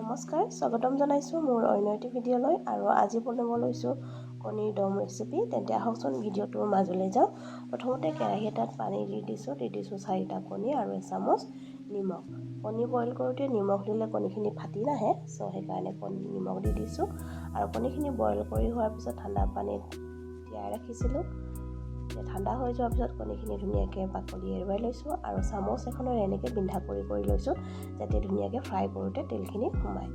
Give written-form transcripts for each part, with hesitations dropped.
নমস্কাৰ, স্বাগতম জনাইছোঁ মোৰ অন্য এটি ভিডিঅ'লৈ। আৰু আজি বনাব লৈছোঁ কণীৰ দম ৰেচিপি। তেন্তে আহকচোন, ভিডিঅ'টোৰ মাজলৈ যাওঁ। প্ৰথমতে কেৰাহী এটাত পানী দি দিছোঁ। দি দিছোঁ চাৰিটা কণী আৰু এচামুচ নিমখ। কণী বইল কৰোঁতে নিমখ দিলে কণীখিনি ফাটি নাহে, চ' সেইকাৰণে কণী নিমখ দি দিছোঁ। আৰু কণীখিনি বইল কৰি হোৱাৰ পিছত ঠাণ্ডা পানীত তিয়াই ৰাখিছিলোঁ। ঠাণ্ডা হৈ যোৱাৰ পিছত কণীখিনি ধুনীয়াকৈ বাকলি এৰুৱাই লৈছোঁ আৰু চামুচ এখনেৰে এনেকৈ বিন্ধা কৰি কৰি লৈছোঁ, যাতে ধুনীয়াকৈ ফ্ৰাই কৰোঁতে তেলখিনি সোমায়।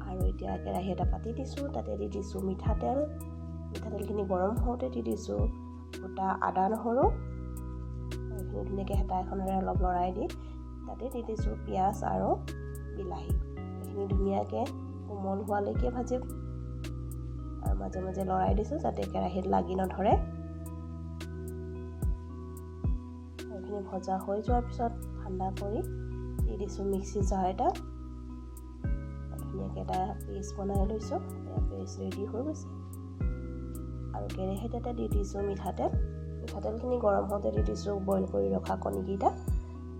আৰু এতিয়া কেৰাহী এটা পাতি দিছোঁ। তাতে দি দিছোঁ মিঠাতেল। মিঠাতেলখিনি গৰম হওঁতে দি দিছোঁ গোটা আদা, নহৰু। এইখিনি ধুনীয়াকৈ হেতা এখনেৰে অলপ লৰাই দি তাতে দি দিছোঁ পিঁয়াজ আৰু বিলাহী। এইখিনি ধুনীয়াকৈ কোমল হোৱালৈকে ভাজিম আৰু মাজে মাজে লৰাই দিছোঁ, যাতে কেৰাহীত লাগি নধৰে। এইখিনি ভজা হৈ যোৱাৰ পিছত ঠাণ্ডা কৰি দি দিছোঁ মিক্সি জাৰ এটাত। ধুনীয়াকৈ এটা পেষ্ট বনাই লৈছোঁ। এয়া পেষ্ট ৰেডি হৈ গৈছে। আৰু কেৰাহীত এটা দি দিছোঁ মিঠাতেল। মিঠাতেলখিনি গৰম হওঁতে দি দিছোঁ বইল কৰি ৰখা কণীকেইটা।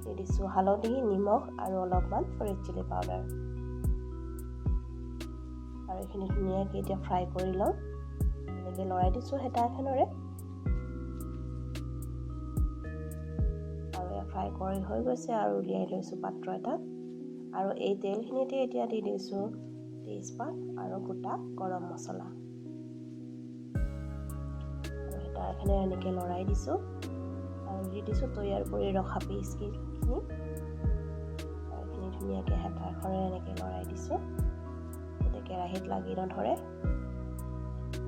দি দিছোঁ হালধি, নিমখ আৰু অলপমান ৰেড চিলি পাউডাৰ। আৰু এইখিনি ধুনীয়াকৈ এতিয়া ফ্ৰাই কৰি ল'ম। এনেকৈ লৰাই দিছোঁ হেতা এখনেৰে। আৰু এয়া ফ্ৰাই কৰি হৈ গৈছে আৰু উলিয়াই লৈছোঁ পাত্ৰ এটাত। আৰু এই তেলখিনিতে এতিয়া দি দিছোঁ তেজপাত আৰু গোটা গৰম মছলা। আৰু হেতা এখনেৰে এনেকৈ লৰাই দিছোঁ আৰু দি দিছোঁ তৈয়াৰ কৰি ৰখা পেষ্টখিনি। আৰু এইখিনি ধুনীয়াকৈ হেতা এখনেৰে এনেকৈ লৰাই দিছোঁ, যাতে কেৰাহীত লাগি নধৰে।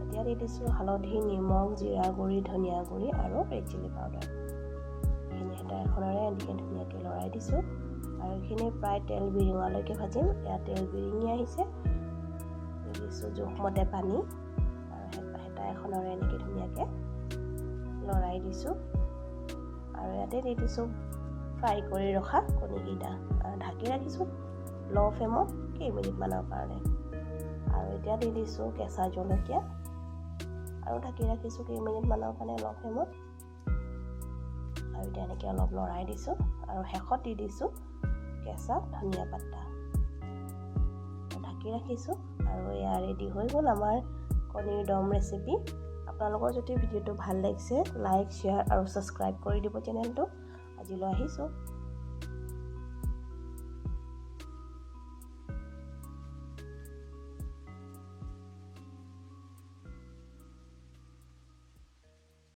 এতিয়া দি দিছোঁ হালধি, নিমখ, জিৰা গুড়ি, ধনিয়া গুড়ি আৰু ৰেড চিলি পাউডাৰ। এইখিনি হেতা এখনেৰে এনেকৈ ধুনীয়াকৈ লৰাই দিছোঁ। আৰু এইখিনি প্ৰায় তেল বিৰিঙালৈকে ভাজিম। এয়া তেল বিৰিঙি আহিছে। দি দিছোঁ জোখমতে পানী আৰু হেতা এখনেৰে এনেকৈ ধুনীয়াকৈ লৰাই দিছোঁ। আৰু ইয়াতে দি দিছোঁ ফ্ৰাই কৰি ৰখা কণীকেইটা আৰু ঢাকি ৰাখিছোঁ ল' ফ্লেমত কেইমিনিটমানৰ কাৰণে। আৰু এতিয়া দি দিছোঁ কেঁচা জলকীয়া আৰু ঢাকি ৰাখিছোঁ কেইমিনিটমানৰ কাৰণে ল' ফ্লেমত। আৰু এতিয়া এনেকৈ অলপ লৰাই দিছোঁ আৰু শেষত দি দিছোঁ কেঁচা ধনিয়া পাতা। ঢাকি ৰাখিছোঁ আৰু এয়া ৰেডি হৈ গ'ল আমাৰ কণীৰ দম ৰেচিপি। আপোনালোকৰ যদি ভিডিঅ'টো ভাল লাগিছে, লাইক, শ্বেয়াৰ আৰু ছাবস্ক্ৰাইব কৰি দিব চেনেলটো। আজিলৈ আহিছোঁ।